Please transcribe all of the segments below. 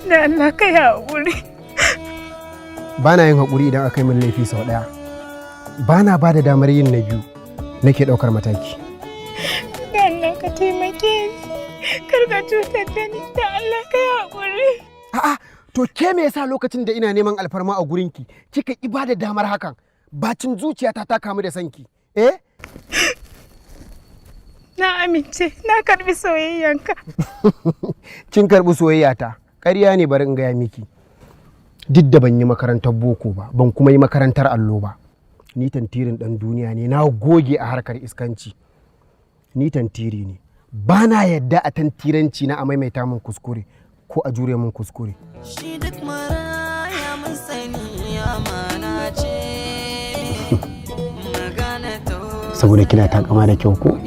Da Allah ka yi haƙuri. Ba na yin haƙuri idan aka yi min laifi sau ɗaya. Ba na ba da damar yin na biyu, nake ɗaukar mataki. Da Allah ka taimake ni. Kar ka cutar da ni. Da Allah ka yi haƙuri. A'a, to ke me yasa lokacin da ina neman alfarma a gurinki kika ki ba da damar hakan? Bacin zuciyata ta kamu da sanki. Eh? Na amince, na karbi soyayyanka. Kin karɓi soyayyata. Ƙarya ne, bari in gaya miki. Duk da ban yi makarantar boko ba, ban kuma yi makarantar allo ba. Ni tantirin ɗan duniya ne, na goge a harkar iskanci. Ni tantiri ne. Ba na yadda a tantiranci na a maimaita min kuskure ko a jure min kuskure. Shi duk maraya mun sani amana ce. Magana ta Saboda kina takama da kyau ko?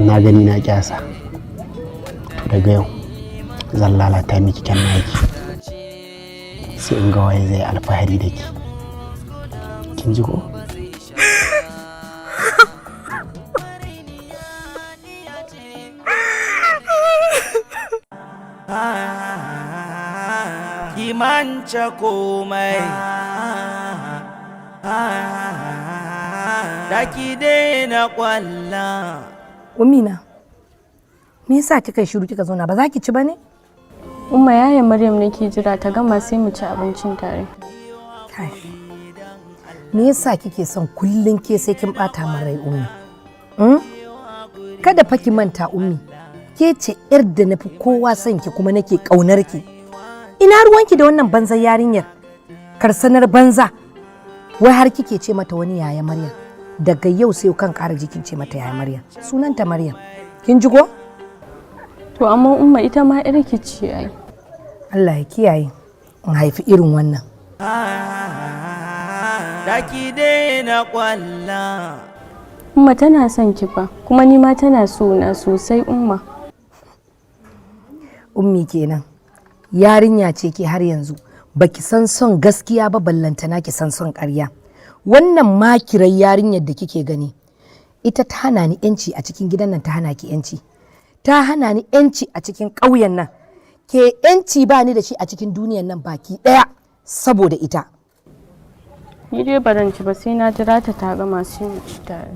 Na gani na kyasa. To daga yau zan lalata miki kyan naki. Sai in ga waye zai alfahari da ki. Kin ji ko? Ki mance komai. Da ki daina kwalla. Umina, me yasa kika yi shiru kika zauna, ba za ki ci ba ne? Umma, yaya Maryam nake jira ta gama sai mu ci abincin tare. Kai. Me yasa kike son kullun ke sai kin bata min rai, Ummi? Hmm? Kada fa ki manta, Ummi. Ke ce yar da nafi kowa son ki kuma nake kaunar ki. Ina ruwanki da wannan banzan yarinyar? Karsanar banza. Wai har kike ce mata wani yaya Maryam. Daga yau sai kan ƙara jikin ce mata yaya Maryam. Sunanta Maryam. Kin ji ko? To amma Umma, ita ma yarki ce ai. Allah ya kiyaye in haifi irin wannan. Da ki daina kwalla. Umma, tana son ki fa, kuma ni ma tana so na sosai, Umma. Ummi kenan, yarinya ce ke har yanzu, baki san son gaskiya ba, ballantana ki san son ƙarya. Wannan makirar yarinyar da kike gani, ita ta hana ni yanci a cikin gidan nan, ta hana ki yanci, ta hana ni yanci a cikin ƙauyen nan, ke yanci ba ni da shi a cikin duniyan nan baki ɗaya saboda ita. Ni dai baran ci ba, sai na jira ta ta gama sai mu ci tare.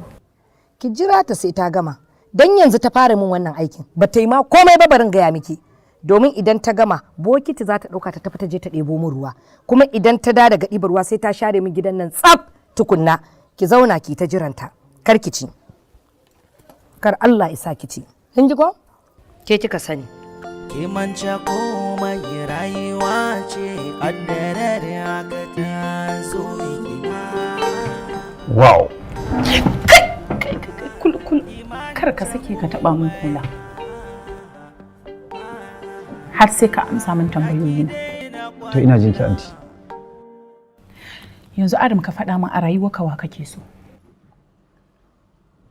Ki jira ta sai ta gama, don yanzu ta fara min wannan aikin ba ta yi ma komai ba. Barin gaya miki, domin idan ta gama, bokiti za ta ɗauka ta tafi ta je ta ɗebo min ruwa, kuma idan ta da daga ɗibar ruwa sai ta share min gidan nan tsaf tukunna. Ki zauna ki ta jiranta, kar ki ci, kar Allah isa ki ci. Kin ji ko? Ke kika sani. Ki mance komai, rayuwa ce, kaddarar haka ta zo miki. Wow. Kai kai kai, kul kul, kar ka sake ka taba min kula. Har sai ka amsa min tambayoyina. To, ina jin ki, anti. Yanzu Adam, ka faɗa min, a rayuwarka wa kake so?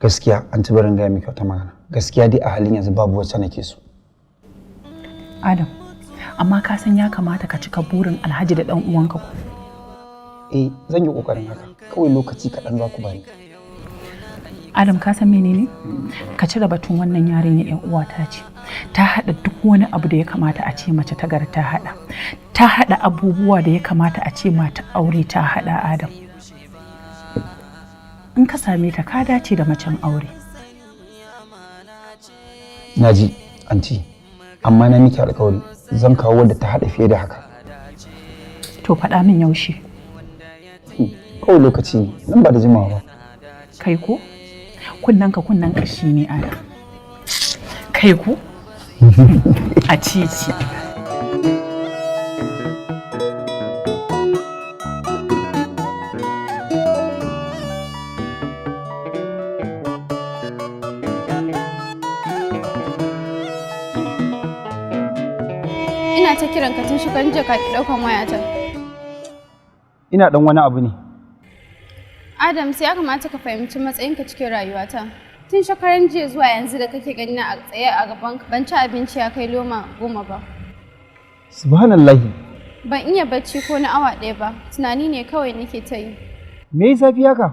Gaskiya anti, barin gaya miki wata magana. Gaskiya dai a halin yanzu babu wacce nake so. Adam, amma ka san ya kamata ka cika burin Alhaji da ɗan uwanka ko? Eh, zan yi kokarin haka. Kawai lokaci kaɗan za ku bani. Adam, ka san menene? Ka cire batun wannan yarinya, yan uwata ce. Ta haɗa duk wani abu da ya kamata a ce mace ta gari ta haɗa. Ta haɗa abubuwa da ya kamata a ce mata aure ta haɗa, Adam. In ka same ta, ka dace da macen aure. Na ji, anti. Amma na miki alƙawari zan kawo wadda ta haɗa fiye da haka. To faɗa min yaushe. Kawai lokaci ne, nan ba da jimawa ba. Kai ko? Kunnen ka kunnen kashi ne, Adam. Kai ko? A titi. Ina ta kiran ka tun shekaran jiya, ka ki daukan wayata. Ina dan wani abu ne. Adam, sai ya kamata ka fahimci matsayinka cikin rayuwata. Tun shekaran jiya zuwa yanzu da kake gani na a tsaye a gaban ka, ban ci abinci ya kai loma 10 ba. Subhanallahi. Ban iya bacci ko na awa 1 ba, tunani ne kawai nake ta yi. Me ya zafi haka?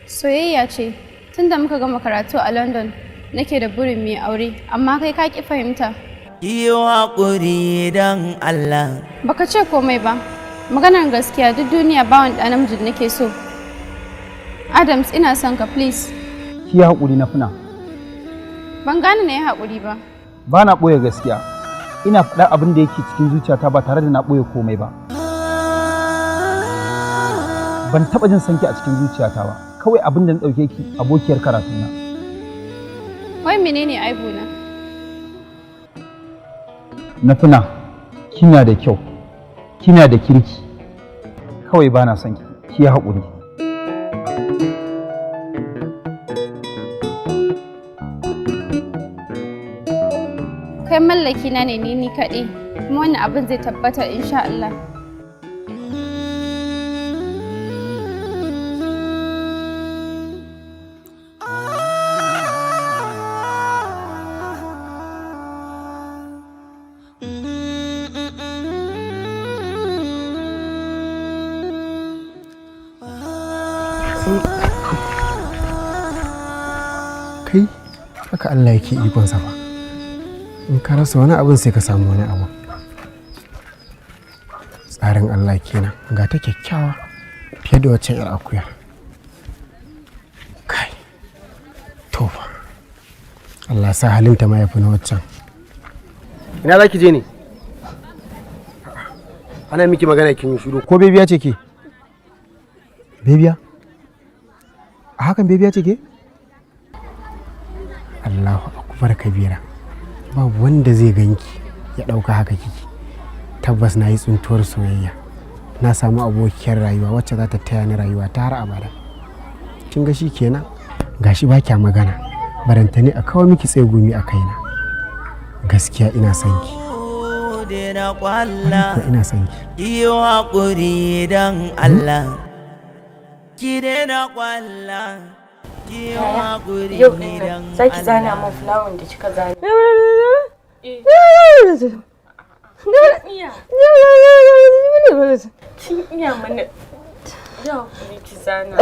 Soyayya ce, tun da muka gama karatu a London nake da burin mu yi aure, amma kai ka ki fahimta. Ki haƙuri don Allah. Baka ce komai ba. Maganar gaskiya, duk duniya ba wani ɗan namiji da nake so. Adams, ina son ka, please. Ki haƙuri, na funa. Ban gane na yi haƙuri ba. Ba na ɓoye gaskiya. Ina faɗa abin da yake cikin zuciyata ba tare da na ɓoye komai ba. Ban taɓa jin sanki a cikin zuciyata ba. Kawai abin da na ɗauke ki abokiyar karatuna. Wai menene aibuna? Na funa, kina da kyau, kina da kirki. Kawai ba na son ki. Ki yi haƙuri. Kai mallaki na ne ni kaɗai. Kuma wannan abin zai tabbata insha Allah. Kai, haka Allah yake ikonsa fa. In ka rasa wani abin, sai ka samu wani abu. Tsarin Allah kenan. Ga ta kyakkyawa fiye da wacce yar akuya. Kai, to fa, Allah sa halinta ma ya fi na waccan. Ina za ki je ne? Ana miki magana kin yi shiru. Ko bebiya ce ke? Bebiya a hakan, bebiya ce ke? Allahu akbar kabira! Babu wanda zai ganki ya ɗauka haka kiki. Tabbas na yi tsuntuwar soyayya. Na samu abokiyar rayuwa wacce za ta taya ni rayuwa ta har abada. Kin ga shi kenan. Gashi ba kya magana, baranta ne a kawo miki tsegumi a kaina. Gaskiya ina son ki. Daina kwalla. Ko ina son ki. Ki haƙuri don Allah. Ki daina kwalla. Ki haƙuri Yau ɗin don nan za ki zana Allah. min fulawan da kika zana. Iya. Kin iya mana. Ya hakuri, ki zana.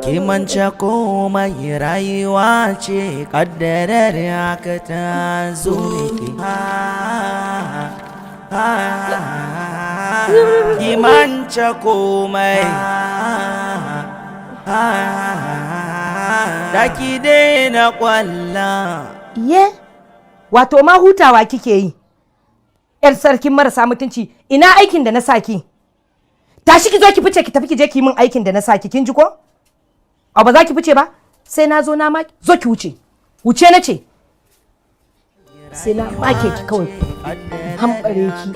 Ki mance komai, rayuwa ce, kaddarar haka ta zo miki. Ki mance komai. Da ki daina kwalla. Ye, wato ma hutawa kike yi. Yar sarkin marasa mutunci, ina aikin da na saki? Tashi ki zo ki fice, ki tafi ki je ki yi min aikin da na saki, kin ji ko? A ba za ki fice ba? Sai na zo na ma zo ki wuce. Wuce na ce. Sai na make ki kawai. Hambare ki.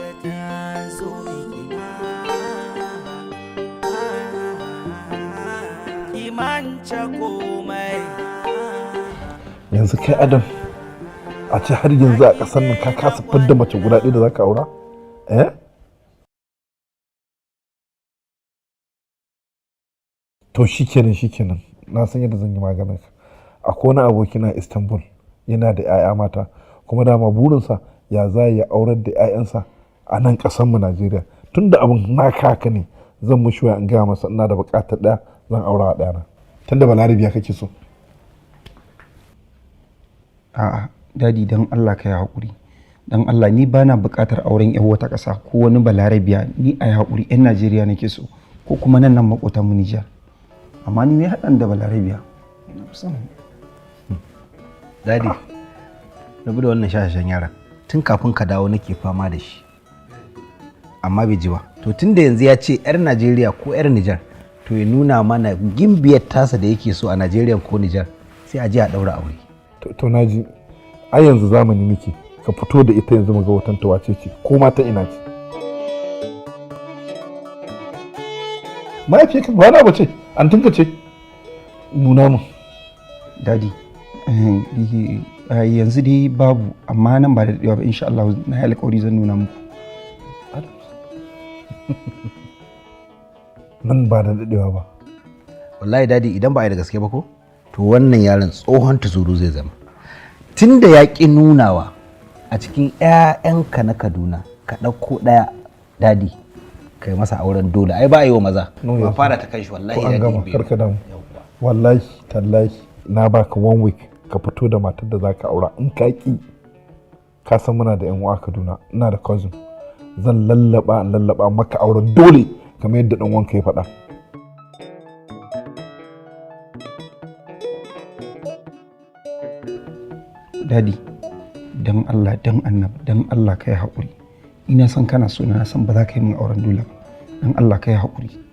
Ki mance komai. Yanzu kai Adam, a ce har yanzu a ƙasar nan ka kasa fidda mace guda ɗaya da zaka aura, eh? To shikenan, shikenan, na san yadda zan yi maganin ka. Akwai wani aboki na Istanbul, yana da 'ya'ya mata, kuma dama burinsa ya za ya aurar da 'ya'yansa a nan ƙasar mu Najeriya. Tunda abin naka haka ne, zan mushi waya in gaya masa ina da buƙatar ɗaya zan aura wa ɗaya na, tunda Balarabiya kake so. A'a Daddy, don Allah ka yi haƙuri. Don Allah, ni bana buƙatar auren 'yan wata ƙasa ko wani Balarabiya. Ni a yi haƙuri, 'yan Najeriya nake so, ko kuma nan nan maƙotan mu Nijar. Amma ni me haɗan da Balarabiya? Ina son Daddy, rabu da wannan shashashen yaran. Tun kafin ka dawo nake fama da shi. Amma bai ji ba. To tun da yanzu ya ce 'yar Najeriya ko 'yar Nijar, to ya nuna mana gimbiyar tasa da yake so a Najeriya ko Nijar, sai a je a ɗaura aure. To naji, ai yanzu zamani muke. Ka fito da ita yanzu mu ga hoton ta, wace ce ko ma ta ina ce. Mahaifiyarka ba na bace, antinka ce. Nuna mun. Daddy, yanzu dai babu, amma nan ba da daɗewa ba insha Allah na yi alƙawari zan nuna muku. Nan ba da daɗewa ba. Wallahi Daddy, idan ba a yi da gaske ba ko, to wannan yaron tsohon tuzuru zai zama. Tun da ya ƙi nunawa a cikin 'ya'yanka na Kaduna, ka ɗauko ɗaya Daddy, kai masa auren dole. Ai ba a yi wa maza. No, Ba yanzu. fara ta kai shi wallahi Ko an Daddy gama, bai. karka damu. Wallahi tallahi na baka one week. Ka fito da matar da za ka aura. In ka ki, ka san muna da yan uwa a Kaduna, ina da cousin, zan lallaba in lallaba maka auren dole kamar yadda dan uwanka ya faɗa. Daddy, dan Allah, dan Annabi, dan Allah ka yi haƙuri. Ina san kana so na san ba za ka yi min auren dole ba. Dan Allah ka yi haƙuri.